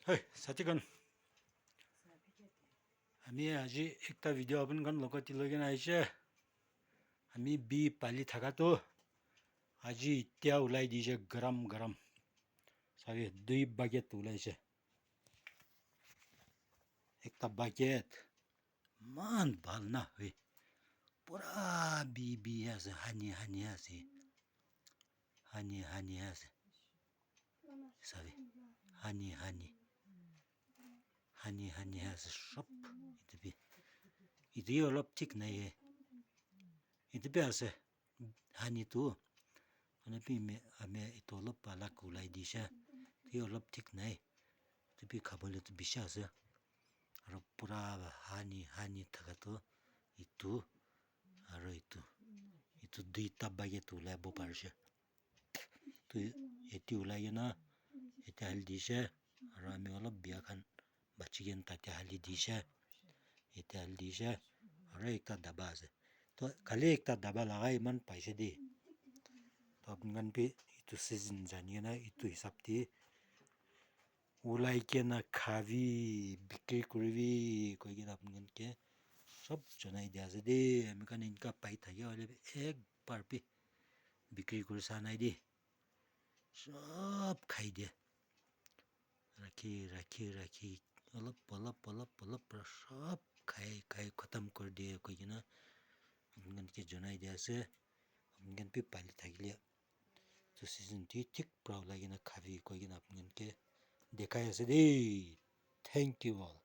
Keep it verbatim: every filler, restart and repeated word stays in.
Hey, sati khan. Ami aji ekta video apun khan logot ti loigena aishe. Ami bi pali thaka tu aji tia ulai dije garam garam. Sabi dui bucket ulaishe. Ekta bucket. Man bhal na hoi. Pura bi bi ase, hani hani ase. Hani hani ase. Sabi. Hani hani. Hani hani ase sob. Etu bi. Etu olop thik nai he. Etu bi ase. Hani tu. Hoina bi ami etu olop alak ulai dise. Etu olop thik nai. Etu bi khabole tu bishi ase. Aro pura hani hani thaka tu etu aro etu. Etu duita bucket ulai bo parise. Tu yate ulai kena yate hali dise. Aro ami olop bia khan bachi kena tate hali dise. Yate hali dise. Aro ekta daba ase. To khali ekta daba lagai eman paise de. To apni khan bi etu season jani kena etu hisab de ulai kena khabi, bikri kuribi koi kena apni khan ke sob janai dia ase de. Ami khan enka pai thake hoile bi ek bar bi bikri kuri sa nai de. Sob khai dia. Rakhi, rakhi, rakhi, olop, olop, olop, olop para sob khai, khai khatam kuri diye koi kena apni khan ke janai dia ase. Apni khan bi pali thakile tu season ti thik para ulai kena khabi koi kena apni khan ke dekhai ase de. Thank you all.